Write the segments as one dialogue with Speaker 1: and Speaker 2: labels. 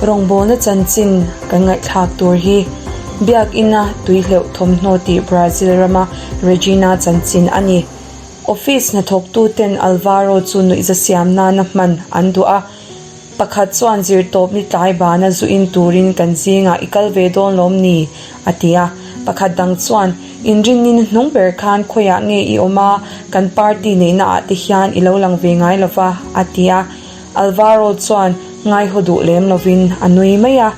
Speaker 1: Rawngbawlna chanchin kan ngaihthlak tur hi Biakina tuihleuh thawmhnaw tih Brazil rama Regina chanchin a ni. Office hnathawktuten Alvaro chu nuihza siam nana hman an duh a. Pakhat chuan zirtawp ni tlai bana zu in turin kan zingah i kal ve dawn lawm ni? a ti a. Pakhat dang chuan, Inrinni na hnung ber khan khawiah nge i awm a, kan party neihna ah te hian i lo lang ve ngai lova, a ti a. Alvaro chuan ngaihaw duh lem lovin a nui mai a.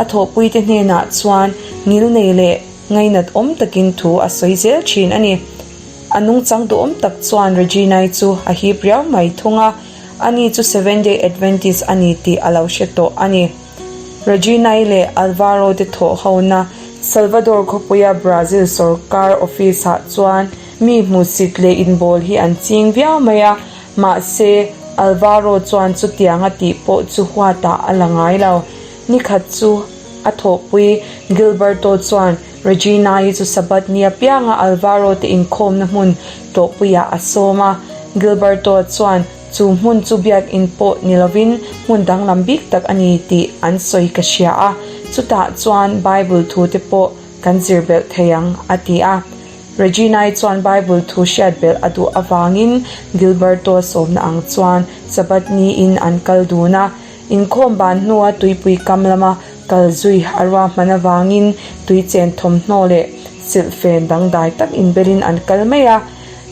Speaker 1: A thawhpuite hnenah chuan ngilnei leh ngainat awm takin thu a sawi zel thin a ni. A nungchang duhawm tak chuan Regina-i chu a hip riau mai thung a. Ani chu Seventh Day Adventist a ni tih a lo hre tawh a ni. Regina-i leh Alvaro te thawh hona Salvador khawpuia Brazil sorkar office-ah chuan mi hmuhsit leh inbawl hi an ching viau mai a, mahse, Alvaro chuan chutiang a tih pawh chu huatah a la ngai lo. Nikhat chu a thawhpui Gilberto chuan Regina-i chu Sabbath ni apianga Alvaro te inkhawmna hmun tlawhpuiah a sawm a. Gilberto chuan chu hmun chu biakinn pawh ni lovin hmun danglam bik tak a ni tih an sawi ka hria a, chutah chuan Bible thu te pawh kan zir belh thei ang, a ti a. Regina-i chuan Bible thu hriat belh a duh avangin Gilberto sawmna ang chuan Sabbath niin an kal dun a. Inkhawm ban hnua tuipui kam lama kal zui a ruahman avangin tui chen thawmhnaw leh silhfen dangdai tak inbelin an kal mai a.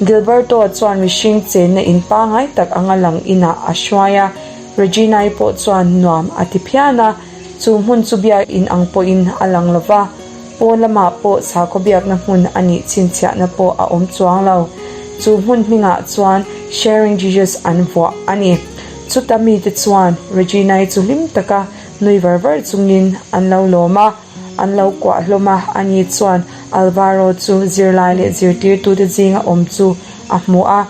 Speaker 1: Gilberto chuan mihring chenna in pangngai tak anga lang inah a hruai a, Regina-i pawh chuan nuam a ti phian a, chu hmun chu biak in ang pawhin a lang lo va, pawn lamah pawh sakhaw biakna hmun a nih chhinchhiahna pawh a awm chuang lo. Chu hmun hmingah chuan Sharing Jesus an vuah a ni. Chuta mite chuan Regina-i chu hlim taka nui var var chungin an lo lawm a, an lo kuah hlawm a, ani chuan Alvaro chu zirlai leh zirtirtute zinga awm chu a hmu a.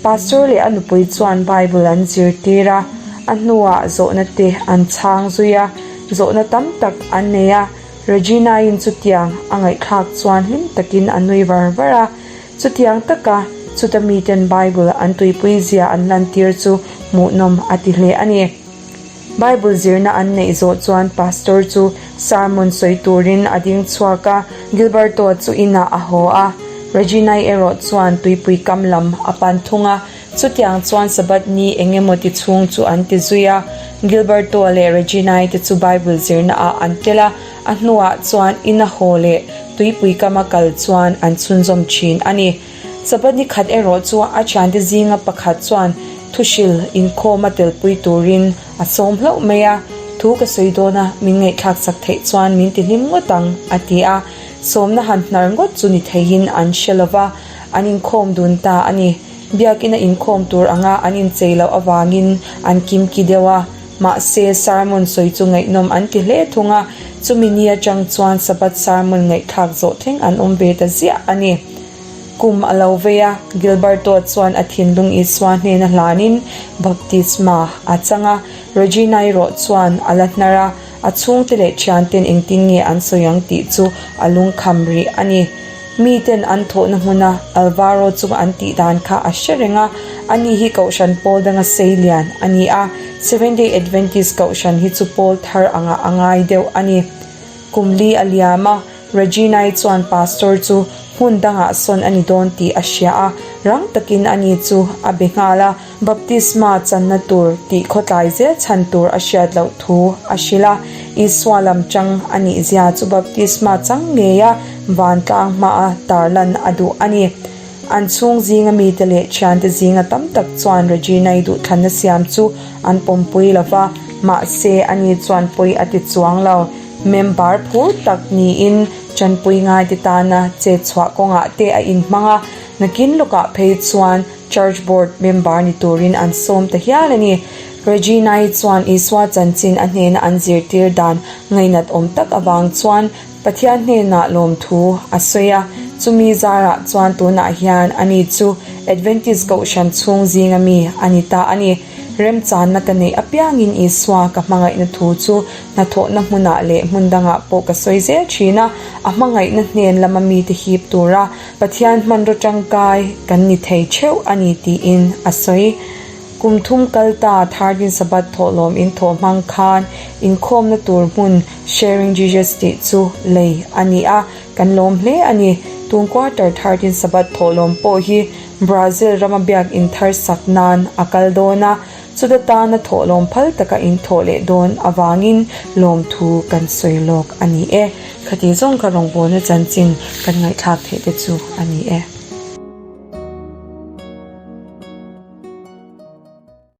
Speaker 1: Pastor leh a nupui chuan Bible an zirtir a, a hnuah zawhna te an chhang zui a, zawhna tam tak an nei a, Regina-in chutiang a ngaihthlak chuan hlim takin a nui var var a. Chutiang taka chuta miten Bible an tuipui zia an lantir chu hmuhnawm a ti hle a ni. Bible zirna an neih zawh chuan pastor chu sermon sawi turin a ding chhuak a, Gilberto chu inah a haw a, Regina-i erawh chuan tuipui kam lam a pan thung a. Chutiang chuan Sabbath ni eng emaw ti chhung chu an ti zui a, Gilberto leh Regina-i te chu Bible zirna ah an tel a, a hnuah chuan ina haw leh tuipui kama kal chuan an chhunzawm thin a ni. Sabbath ni khat erawh chu a thiante zinga pakhat chuan thuhril inkhawm a telpui turin a sawm hlauh mai a, Thu ka sawi dawn a, min ngaihthlak sak theih chuan min ti hlim ngawt ang, a ti a. Sawmna han hnar ngawt chu ni theihin an hre lova, an inkhawm dun ta a ni. Biakina inkhawm tur anga an inchei loh avangin an kimki deuh a, mahse sermon sawi chu ngaihnawm an ti hle thung a, chumi ni atang chuan Sabbath sermon ngaihthlak zawh thleng an awm ve ta ziah a ni. Kum a lo vei a, Gilberto chuan a thinlung Isua hnena hlanin baptisma a chang a, Regina-i rawh chuan a la hnar a, a chhungte leh thianten engtin nge an sawi ang tih chu a lungkham rih a ni. Miten an thawhna hmuna Alvaro chu an tih dan kha a hre reng a, ani hi Kohhran pawl danga sei lian a ni a, Seventh Day Adventist Kohhran hi chu pawl thar angah a ngai deuh a ni. Kum li a liam a, Regina-i chuan Pastor chu hmun dangah sawn a ni dawn tih a hria a, rang takin ani chu a be nghal a, Baptisma channa tur tih khawtlai zel chhan tur a hriat loh thu a hrilh a, Isua lam chang a nih zia chu baptisma chang ngeia vantlang hmaa tarlan a duh a ni. An chhung zinga mite leh thiante zinga tam tak chuan Regina-i duhthlanna siam chu an pawmpui lo va, mahse ani chuan pawi a ti chuang lo. Member phur tak niin tanpui ngaite tana chet chhuah kawngah te a inhmang a, nakin lawkah phei chuan Church Board member ni turin an sawm ta hial a ni. Regina-i chuan Isua chanchin a hnena an zirtir dan ngainat awm tak avang chuan Pathian hnenah lawmthu a sawi a, chumi zarah chuan tunah hian ani chu Adventist Kohhran chhung zinga mi a ni ta a ni. Remchanna ka neih apiangin Isua ka hmangaihna thu chu hnathawhna hmunah leh hmun dangah pawh ka sawi zel thin a, a hmangaihna hnen lama mite hip tura Pathian hmanraw tangkai kan ni thei theuh a ni tiin a sawi. Kum thum kal ta Thardin Sabbath thawhlawm in thawh hmang khan inkhawmna tur hmun Sharing Jesus tih chu lei a ni a, kan lawm hle a ni. Tun quarter Thardin Sabbath thawhlawm pawh hi Brazil rama biak in thar sak nan a kal dawn a, chuta tana thawhlawm phal taka in thawh leh dawn avangin lawmthu kan sawi lawk a ni e. Khati zawng kha rawngbawlna chanchin kan ngaihthlak theih te chu a ni e.